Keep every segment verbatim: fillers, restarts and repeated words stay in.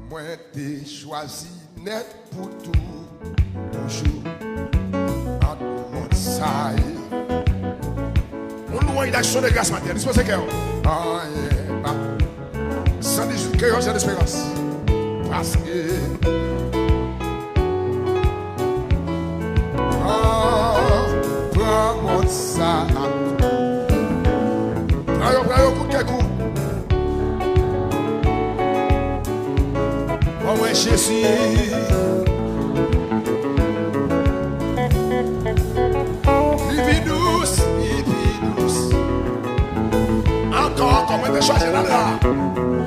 Mwen te chwazi nèt pou tou, toujou ant mond sa e. On lwanj, on aksyon de gras maten, dispoze kè w. Anyen pa. San dizuit, Kreyòl, Jan Esperans. Paske pran, pran mond sa a. Pran yo, pran yo, kout kè kou. Ban mwen Jezi. Li pi dous, li pi dous. Ankò, ankò, mwen te chwazi la, la.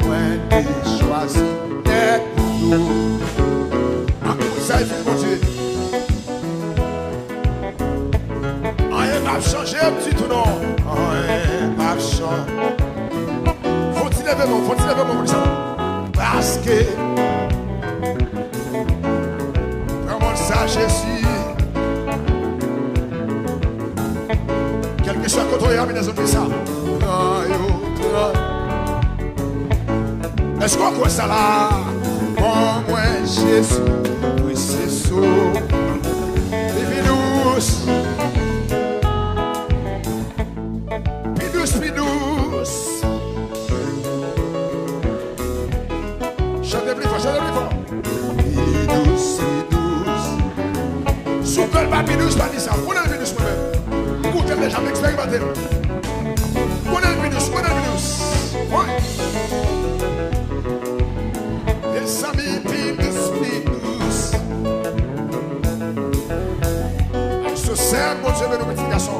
Mwen te chwazi nèt pou nou. Akoz sa e fini, Bondye. Anyen p ap chanje m ditou non. Anyen p ap chanje. Fò ti leve men w, fò ti leve men w pou di sa. Paske pran mond sa, Jezi. Kèlkeswa kote w ye, anmenn zanmi sa. Pran yo, pran. Èske w kwè sa la? Ban mwen Jezi, wi, se so. Li pi dous. Pi dous, pi dous. Chante pli fò, chante pli fò. Pi dous, pi dous. Si w kwè l pa pi dous, pa di sa. Konnen l pi dous mwen menm. M goute l deja, m eksperimante l. Konnen l pi dous, konnen l pi dous. Wi. Mezanmi, pi dous, pi dous. Ak sou sèn, Bondye beni w, pitit gason.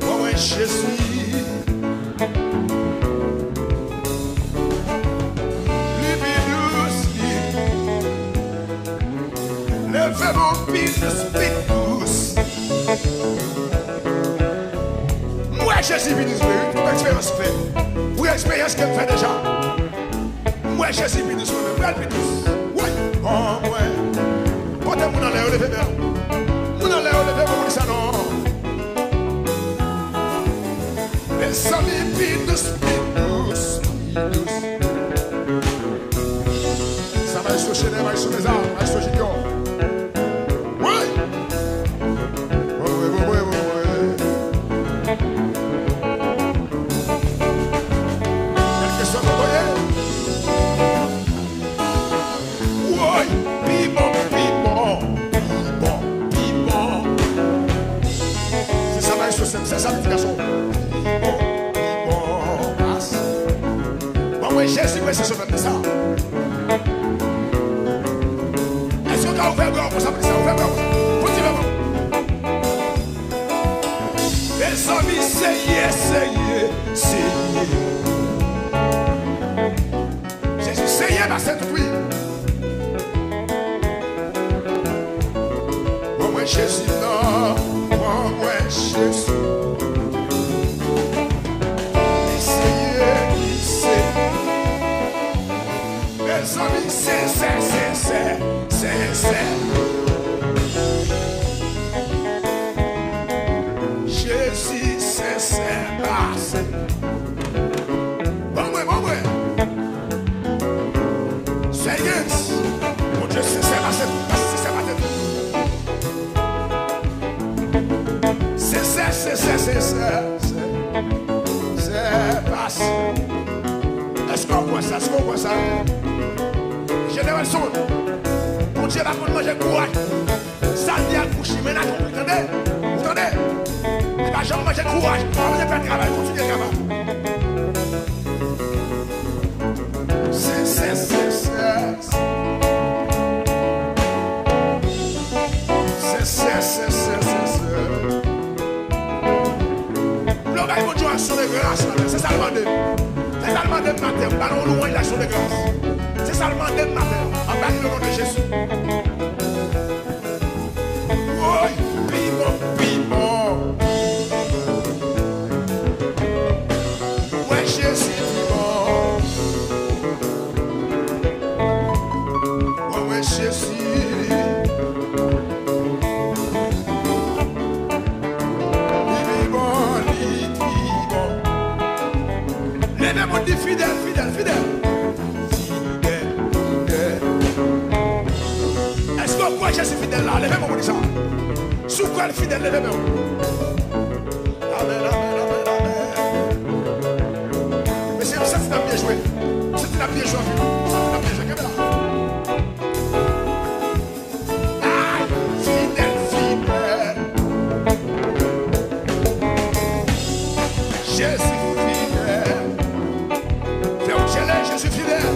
Ban mwen Jezi. Li pi dous, li. Leve men w pi dous, pi dous. M wè Jezi pi dous vre, wi. Tout eksperyans m fè. Vrè eksperyans ke m fè deja. M wè Jezi pi dous mwen menm, m wè l pi dous. Woy, an mwen. Kote moun anlè yo leve men w. Moun anlè yo leve men w pou di sa non. Mezanmi, pi dous, pi dous, pi dous. Sa maestro Chénè, maestro Meza, maestro Junior. Woy! Bon, bon, bon, bon, bon. Kèlkeswa kote w ye. Woy! Pi bon, pi bon, pi bon, pi bon. Se sa bay sou sèn, se sa pitit gason. Pi bon, pi bon, pas. Ban mwen Jezi, mwen se sou fèt sa. Èske w ka ouvè bra w konsa pou di sa? Ouvè bra w konsa. Fò ti bra w. Mezanmi, seye, seye, seye. Jezi seye pase tout, wi. Pran mwen Jezi, non, pran mwen Jezi. Li seye, li seye. Mezanmi, sensè, sensè, sensè. Jezi sensè pase. Ban mwen, ban mwen. Sensè. Bondye sensè pase tout, pase sensè pase tout. Sensè, sensè, sensè. Sensè pase. Èske w kwè sa? Èske w kwè sa? Jeneralson, Bondye pa konn manje kouraj. Sa l di al pou chimen nan tande, ou tande? Li pa janm manje kouraj, pa manje fè travay, kontinye travay. Sensè, sensè, sensè. Sensè, sensè, sensè. Lè w bay Bondye yon aksyon de gras maten, se sa l mande m. Se sa l mande m maten, m ba l yon lwanj, aksyon de gras. Se sa l mande m maten, anba le non de Jezi. Woy, pi bon, pi bon. Wè Jezi pi bon. Wè, wè Jezi. Li pi bon, li pi bon. Leve men w, di fidèl, fidèl, fidèl. Fidèl, fidèl. Èske w kwè Jezi fidèl la? Leve men w pou di sa. Si w kwè l fidèl, leve men w. Amèn, amèn, amèn, amèn. Mesye, m santi n ap byen jwe. M santi n ap byen jwe anpil. M santi n ap byen jwe. Kenbe la. Ay, fidèl, fidèl. Jezi fidèl. Fè w tchele, Jezi fidèl.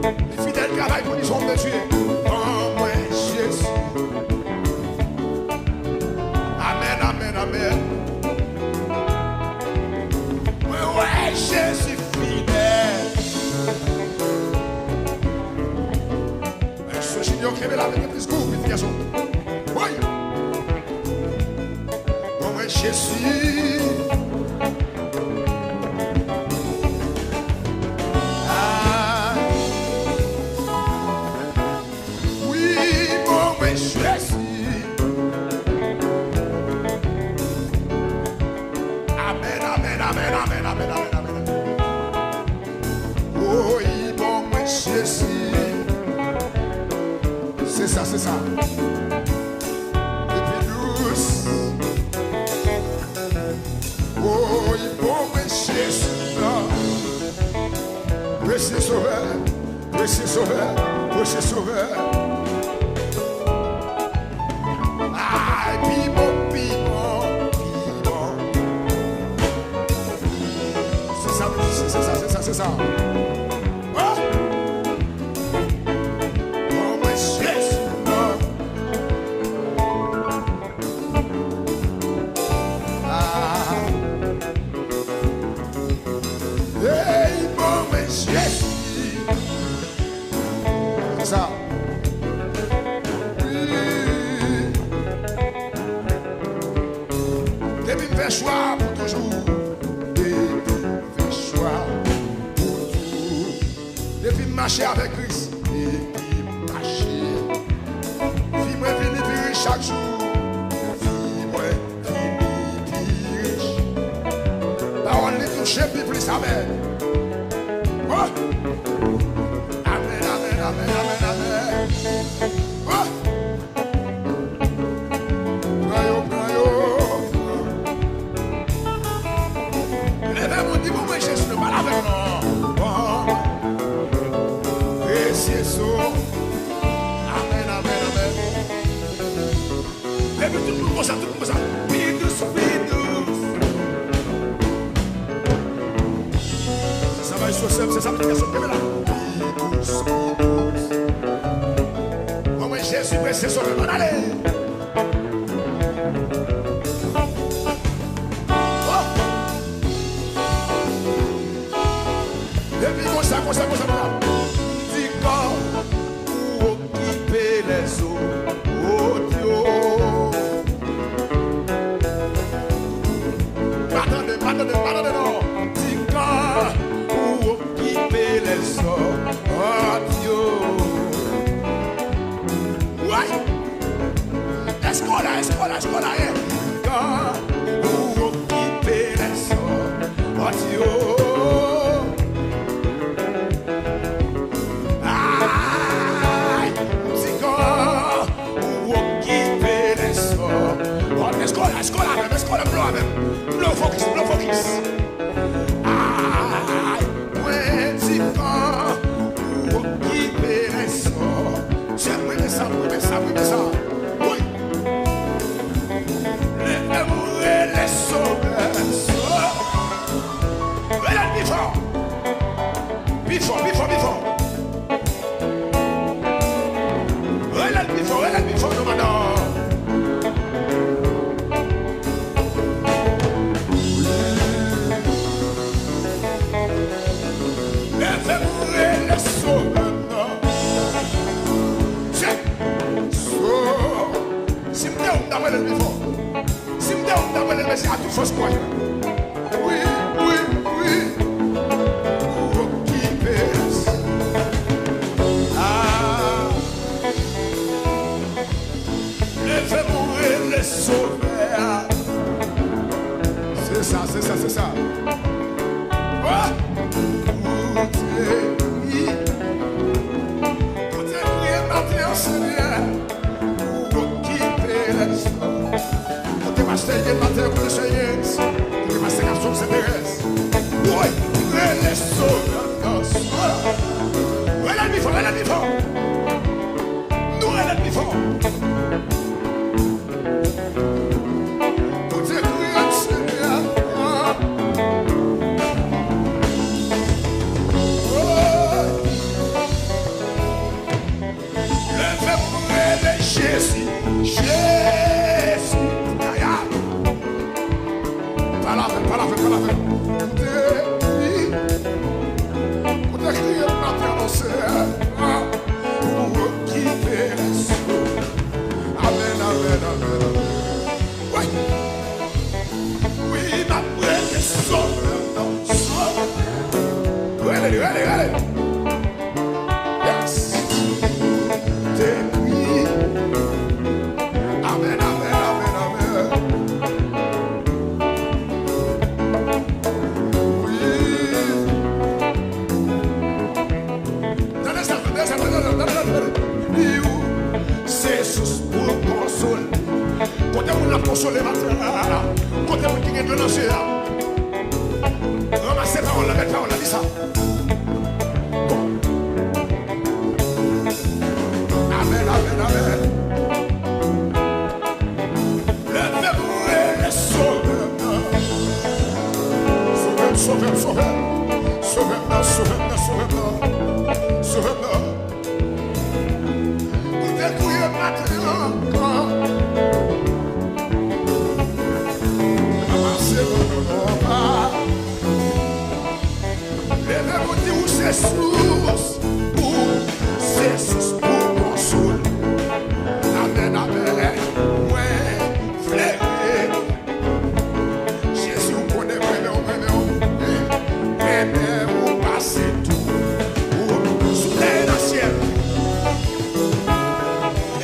Li fidèl, travay pou li, se yon Bondye. Ban mwen Jezi. Amèn, amèn, amèn. Mwen wè Jezi fidèl. Sou Junior, kenbe la avèk plis gou, pitit gason. Woy! Bon, mwen, Jezi. Ah. Wi, bon, mwen, Jezi. Amèn, amèn, amèn. Woy, bon, mwen, Jezi. Se sa, se sa. Epi dous. Woy, bon, mwen, Jezi. Presye Sovè, presye Sovè, presye Sovè. Ay, pi bon, pi bon, pi bon. Se sa, se sa, se sa, se sa. Oh! Oh, mwen, Jezi, non. Ah. Hey, bon, mwen, Jezi. Sa. Wi. Depi m fè chwa pou toujou. Depi m fè chwa pou toujou. Depi m mache avèk Kris. Depi m mache. Vi mwen vini pi rich chak jou. Vi mwen vini pi rich. Pawòl li touche m pi plis, amèn. Oh! Amèn, amèn, amèn, amèn, amèn. Oh! Pran yo, pran yo, pran. Leve men w, di, bon, mwen Jezi, nou pale avè m non. Bon, presye Sovè. Amèn, amèn, amèn. Epi tout moun konsa, tout moun konsa. Pi dous, pi dous. Se sa bay sou sèm, se sa bay sou sèm, kenbe la. Pi dous, pi dous. Bon, mwen Jezi, presye Sovè, ann ale. Oh! Epi konsa, konsa, konsa, konsa. Di kò ou okipe lèzòt yo. Pa tande, pa tande, pa tande non. Di kò ou okipe lèzòt yo. Woy! Èske w la, èske w la, èske w la, eh? Kò ou okipe lèzòt yo. Ay, di kò ou okipe lèzòt. Èske w la, èske w la avè m, èske w la blow avè m? Blow focus, blow focus. Ay, mwen di kò ou okipe lèzòt. Sè, mwen renmen sa, mwen renmen sa, mwen renmen sa. Woy! Leve men w, rele Sovè, Sovè. Rele l pi fò. Pi fò, pi fò, pi fò. Rele l pi fò, rele l pi fò, non, madanm. Leve men w, rele Sovè m nan. Chè! So, si m te ou, m t ap rele l pi fò. Si m te ou, m t ap rele l, mesye, a tout fòs mwen. Wi, wi, wi. Ou okipe. Ah. Leve men w, rele Sovè a. Se sa, se sa, se sa. Oh! Rele, rele, rele. Yes. Te kwi. Amèn, amèn, amèn, amèn. Wi. Tande sa, tande sa, tande sa, tande sa, tande sa. Li ou se sous pou konsole. Kote moun ap konsole maten an la? Kote moun ki gen dlo nan je a? Ranmase pawòl la, met pawòl la, di sa. Amèn, amèn, amèn. Leve m, rele Sovè m nan. Sovè m, sovè m, sovè m. Sovè m nan, sovè m nan, sovè m nan, sovè m nan. Ou te kriye maten an ankò. Papa, se non, non, non, pa. Leve m, ou di ou se sous, ou se sous pou konsole. Amèn, amèn. Mwen vle Jezi, ou konnen mwen renmen w, mwen renmen w, mwen renmen w pase tou. Ou sou tè e nan syèl.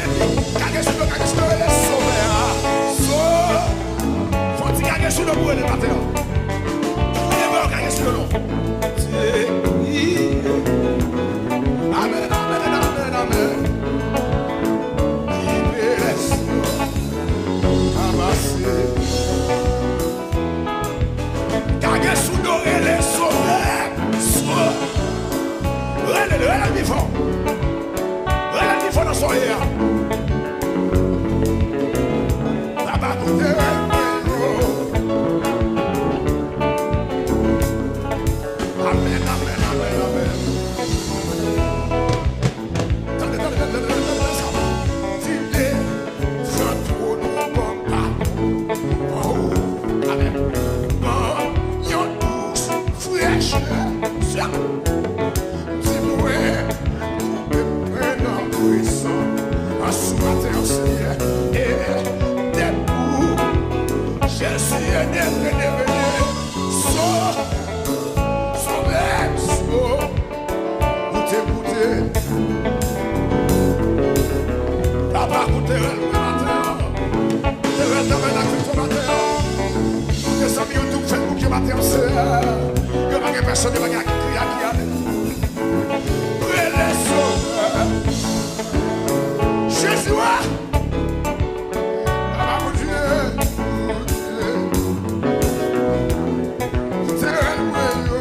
Epi, kage sou do, kage sou do, rele Sovè a. So, fè yon ti kage sou do pou rele maten an. Fè yon kage sou do, non. Amèn, amèn, amèn, amèn. Ki blesyon. Amase. Kage sou do, rele Sovè. So-, rele, rele l pi fò. Rele l pi fò nan sa w ye a. Papa, koute mwen yo. Amèn, amèn, amèn, amèn. Tande, tande, tande, tande, tande sa. Di devan twòn ou ban m padon. Oh, amèn. Ban yon dous frèchè. Di mwen, koupe mwen nan prezan an sou maten an, Senyè. E depi Jezi, ede, ede, ede. So-, Sovè m, so-, Koute, koute. Papa, koute rèl mwen maten an. Koute rèl tabènak Kris maten an. Koute zanmi yo tou fè Bondye maten an, Seyè. Yo pa gen pèsonn, yo pa gen a ki kriye, a ki ale. Rele Sovè. Jezi, wa. Papa Bondye, Bondye, koute rèl mwen yo,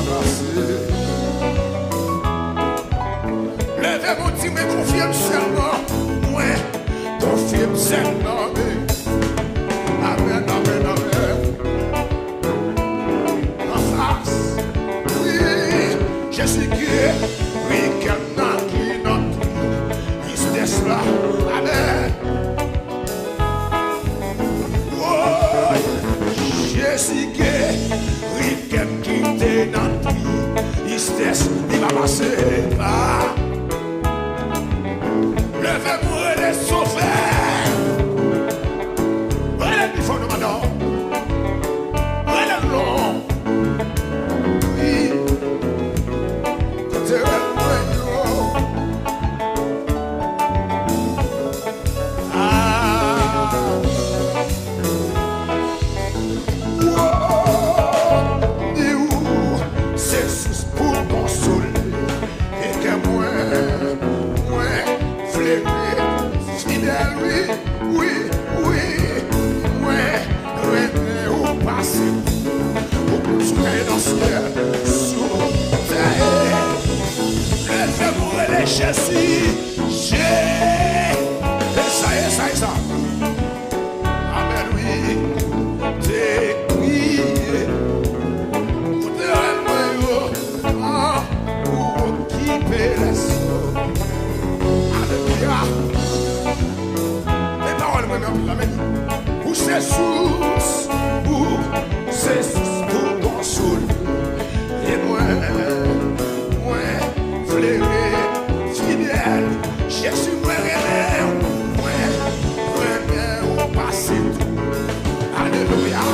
pase. Leve m, ou di mwen konfye m sèlman, mwen konfye m sèlman, men. Amèn, amèn, amèn. Anfas. Wi, Jezi geri kè m nan ki nan tristès la. Amèn. Woy, Jezi geri kè m ki te nan tristès. Li pa pase pa. Leve m, rele Sovè. Rele l pi fò non, madanm. Rele l non. Wi. Koute rèl mwen yo. Ah. Woy, di ou se sous pou konsole. E kè mwen, mwen vle fidèl, wi, wi, wi. Mwen renmen ou pase. Ou sou tè nan syèl, sou tè. Leve m, ou rele Jezi. Je-, e sa, e sa, e sa. Amèn, wi. Te kriye. Koute rèl mwen yo. An, ou okipe lèzòt. Alelouya. Men pawòl mwen, men anpil la, men li. Ou se sous, ou se sous pou konsole. E mwen, mwen vle ret fidèl. Jezi, mwen renmen w, mwen renmen w pase tou. Alelouya.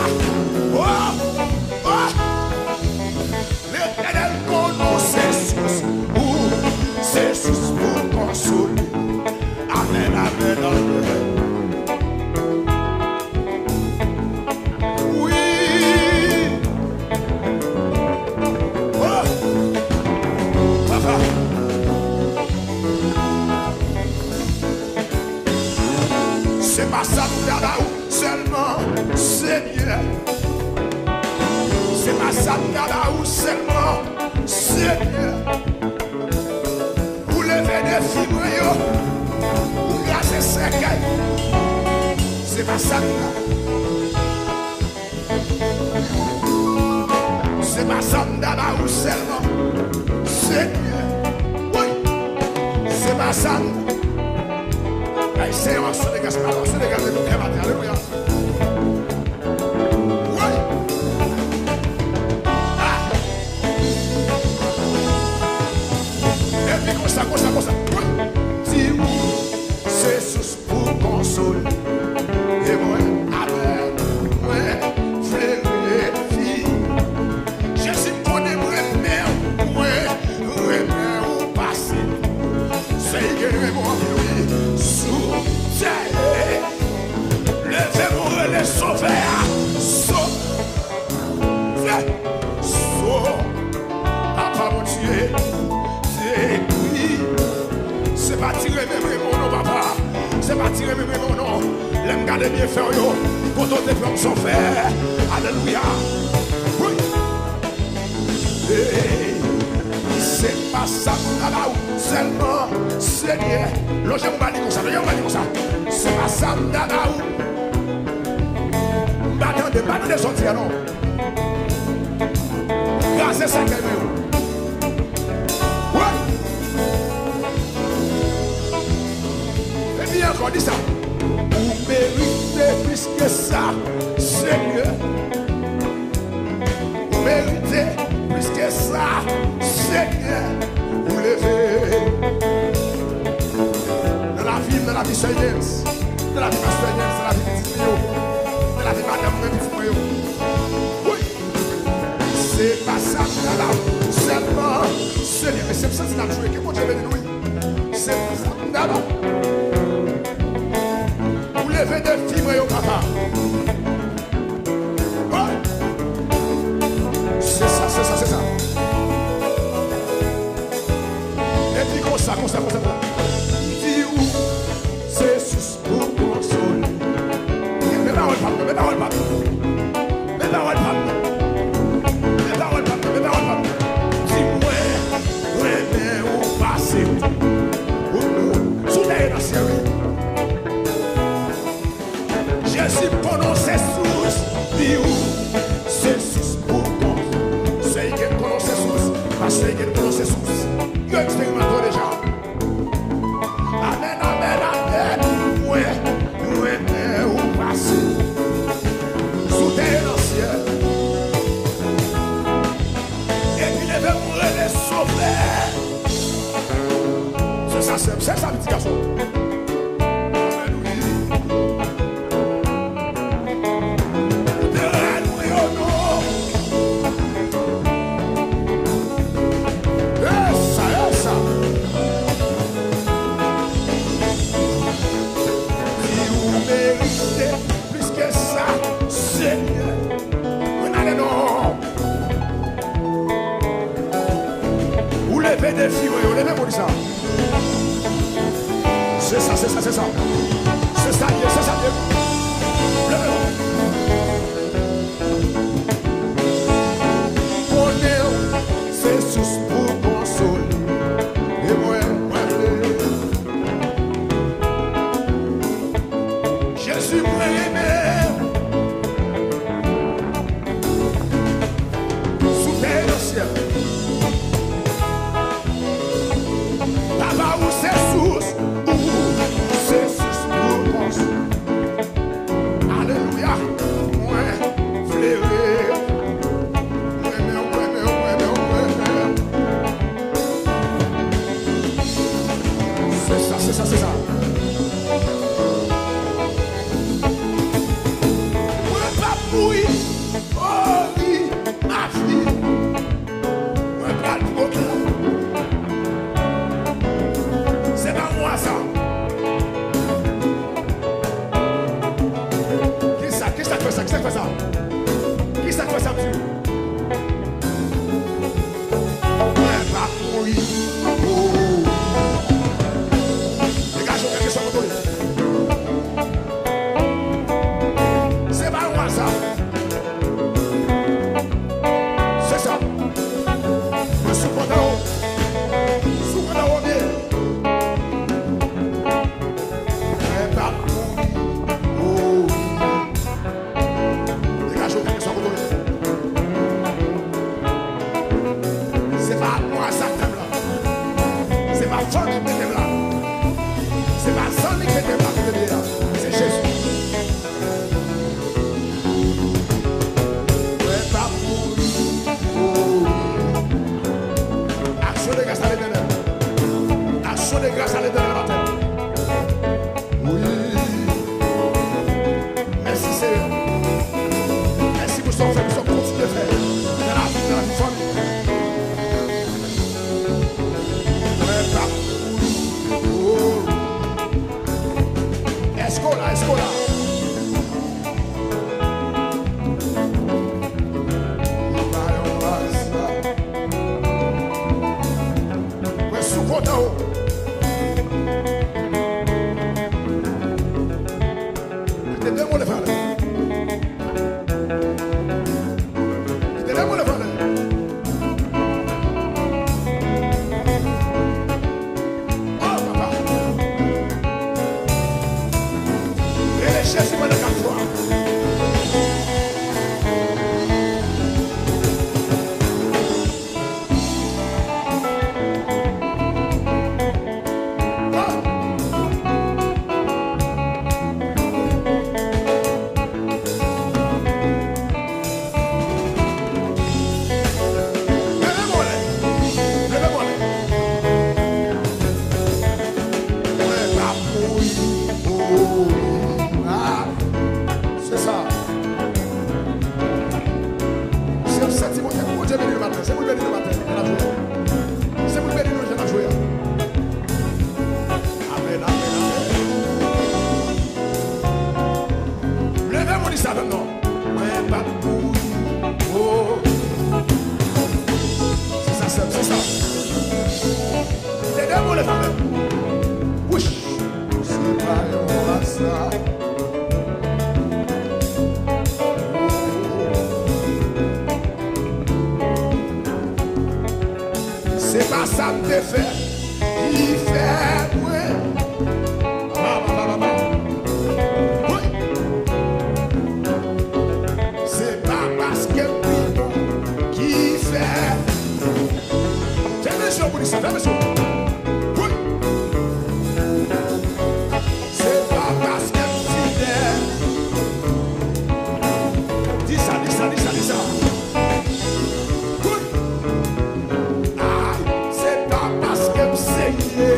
Senyè, se pa sa m ta ba ou sèlman, Senyè. Ou leve defi mwen yo, ou kraze sèkèy. Se pa sa m ta, se pa sa m ta ba ou sèlman, Senyè. Wi, se pa sa m. Ay, Senyè, aksyon de gras, aksyon de gras, leve kè maten, alelouya. Woy! Ah! Epi konsa, konsa, konsa. Woy! Di ou se sous pou konsole. E mwen, amèn, mwen vle refi. Jezi, m konnen m renmen w, mwen renmen w pase. Se li gen renmen w anpil, wi, sou tè. Leve pou rele Sovè a. Sovè. So. Papa Bondye. Se li. Se pa ti renmen m renmen w non, papa. Se pa ti renmen m renmen w non. Lè m gade byenfè w yo, kote w te pran m Sovè. Alelouya. Wi. Hey, se pa sa m ta ba ou sèlman, Senyè. Lonje pou ba li konsa, lonje pou ba li konsa. Se pa sa m ta ba ou. M pa tande, m pa tande sòti a non. Kraze sèkèy mwen yo. Wi. Epi ankò, di sa. Ou merite plis ke sa, Senyè. Ou merite plis ke sa, Senyè. Ou leve. Nan lavi m, nan lavi sè Yens, nan lavi pastè Yens, nan lavi pitit li yo, nan lavi madanm mwen, pitit mwen yo. Wi. Se pa sa m ta ba ou sèlman, Senyè. Mesye, m santi n ap jwe. Ke Bondye beni nou, wi. Se pa sa m ta ba ou. Ou leve defi mwen yo, papa. Oh! Se sa, se sa, se sa. Epi konsa, konsa, konsa, konsa. Di ou, se sous pou konsole. Men pawòl pa m nan, men pawòl pa m nan. Men pawòl pa m nan. Men pawòl pa m nan, men pawòl pa m nan. Di mwen, renmen ou pase. Ou, ou, sou tè e nan syèl, wi. Jezi, m konnen w se sous, di ou se sous pou kont. Se li ki konnen w se sous, paske li konnen w se sous. Yo eksperimante w deja. Amèn, amèn, amèn. Mwen, mwen renmen ou pase. Sou tè e nan syèl. Epi leve pou rele Sovè. Se sa, se, se sa, pitit gason. Alelouya. Ou te rèn mwen yo non. Esa, esa. Di ou merite plis ke sa, Senyè. Mwen ale non. Ou leve defi mwen yo, leve pou li sa. Se sa, se sa, se sa. Se sa l ye, se sa l ye. Leve non. Konnen w se sous pou konsole. E mwen, mwen vle. Jezi, mwen renmen w. Sou tè e nan syèl. Papa, ou se sous, ou se sous pou konsole. Alelouya. Mwen vle renmen w, renmen w, renmen w, renmen w. Se sa, se sa, se sa. Mwen p ap mouri. Oh, wi, ma fi. Mwen pral pwoklame. Se pa yon aza. Kisa, kisa k fè sa? Kisa k fè sa? Kisa k fè sa, m di w? Mwen p ap mouri. Degaje w, kèlkeswa kote w ye. Se pa yon Sa m te fè, ki fè mwen. Ba, ba, ba, ba, ba. Wi. Se pa paske m pi bon ki fè. Fè mesye pou li sa, fè mesye. Wi. Se pa paske m fidèl. Di sa, di sa, di sa, di sa. Wi. Ay, se pa paske m serye.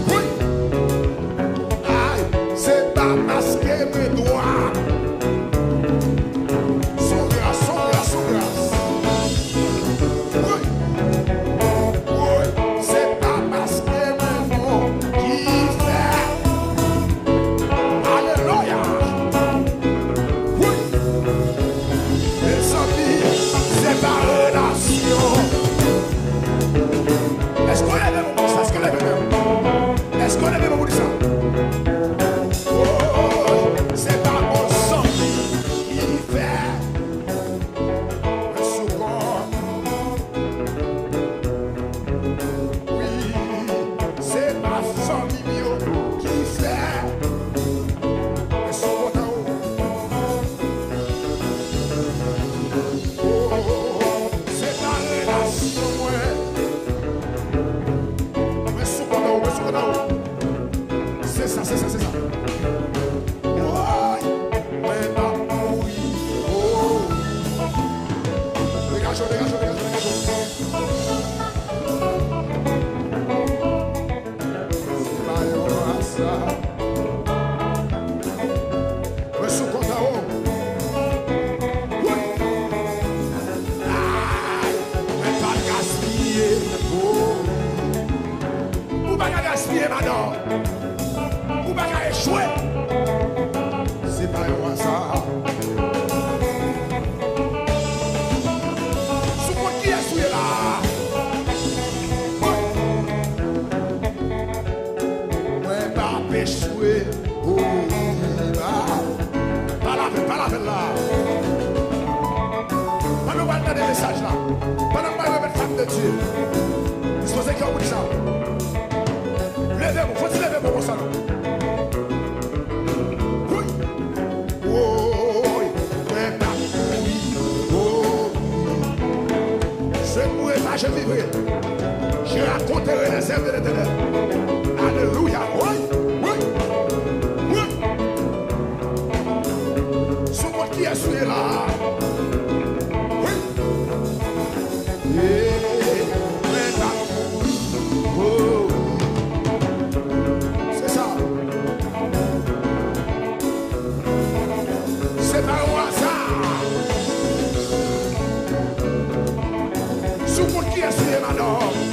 Wi. Ay, se pa paske mwen dwat. Sou gras, sou gras, sou gras. Woy! Woy! Se pa paske mwen bon ki fè. Alelouya! Woy! Mezanmi, se pa relasyon. Èske w leve pou sa? Èske w leve menm? Èske w leve pou di sa? Woy! Se pa bon zanmi ki fè. Sou kò. Wi, se pa fanmi m yo ki fè. Mwen sou kontan ou. Oh, se pa relasyon mwen. Mwen sou kontan ou, mwen sou kontan ou. Se sa, se sa, se sa. Woy! Mwen pa mouri. Oh. Degaje w, degaje w, degaje w, degaje w. Se pa yon aza. Mwen sou kontan, oh. Woy! Ay! Mwen pa gaspiye. Oh. Ou pa ka gaspiye, madanm. Ou pa ka echwe. Se pa yon aza. Sou kont kiyès ou ye la? Mwen pa ap echwe. Oh, pale avè l, pale avè l la. Pandan w al tande mesaj la, pandan m pral remèt fanm de Dye, dispoze kè w pou di sa. Leve men w, fò ti leve men w konsa non. Woy! Woy! Mwen pa mouri. Woy! Je ne mourrai pas, je vivrai. Je raconterai les œuvres de l'Éternel. Alelouya! Woy! Woy! Woy! Sou kont kiyès ou ye la? Woy! Hey, mwen pa mouri. Oh. Se sa. Se pa yon aza. Sou kont kiyès ou ye, madanm?